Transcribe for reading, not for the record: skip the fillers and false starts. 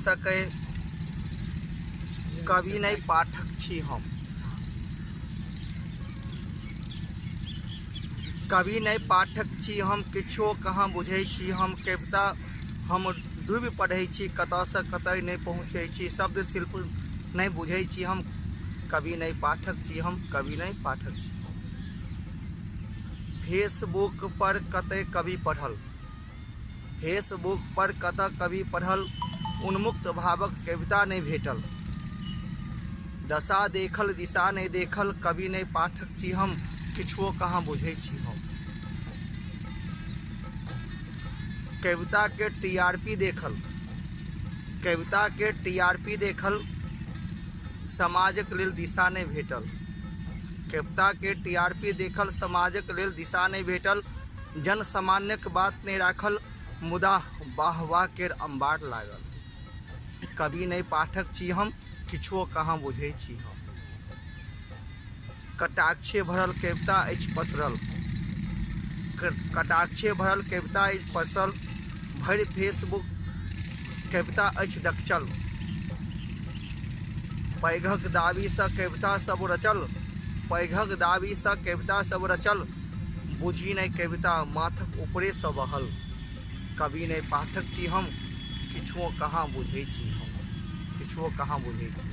सकय। कवि नहि पाठक छी हम। कवि नहि पाठक छी हम, किछुओ कहाँ बुझै छी हम। कविता हम डूबि पढ़ै छी, कतऽसँ कतऽ नहि पहुँचै छी। शब्द शिल्प नहि बुझै छी हम, कवि नहि पाठक छी हम, कवि नहि पाठक छी। फेसबुक पर कतय कवि पढ़ल, फेसबुक पर कतऽ कवि पढ़ल, उन्मुक्त भावक कविता नहि भेटल। दशा देखल दिशा नहि देखल, कवि नहि पाठक छी हम, किछुओ कहाँ बुझै छी हम। कविता के टीआरपी देखल, कविता के टीआरपी देखल, समाजक लेल दिशा नहि भेटल। कविता के टीआरपी देखल, समाजक लेल दिशा नहि भेटल। जन सामान्यक बात नहि राखल, मुदा वाह वाह केर अम्बार लागल। कवि नहि पाठक छी हम, किछुओ कहाँ बुझै छी हम। कटाक्षे भरल कविता अछि पसरल, कटाक्षे भरल कविता अछि पसरल, भरि फेसबुक कविता अछि दकचल। पैघक दाबीसँ कविता सब रचल, पैघक दाबीसँ कविता सब रचल, बुझी नहि कविता माथक ऊपरेसँ बहल। कवि नहि पाठक छी हम, किछुओ कहाँ बुझै छी हम, किछुओ कहाँ बुझै छी।